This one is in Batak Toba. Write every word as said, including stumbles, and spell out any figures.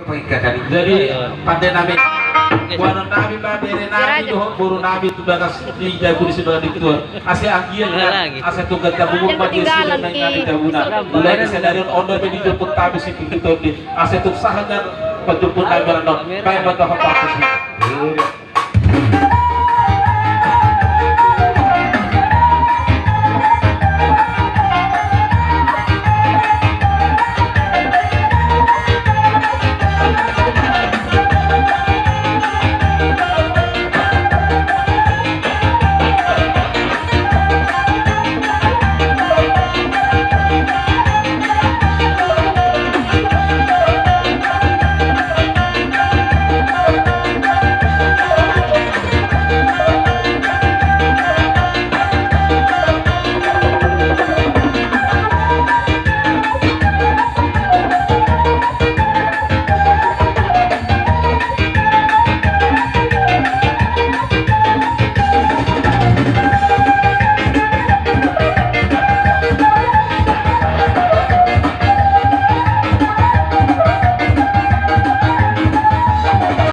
Jadi pande nami, boanon nami ma bere nami dohot boru nami tu bagas ni jabu ni Simangan ni Tuan. Ase anggiat, ase tunggal jabu ma di sini nami jabuna. Mulai di sadari on, on do pe dijemput nami si Pinggir Tondi. Ase tung sahat nang panjemput nami on, baen ma dohot partus.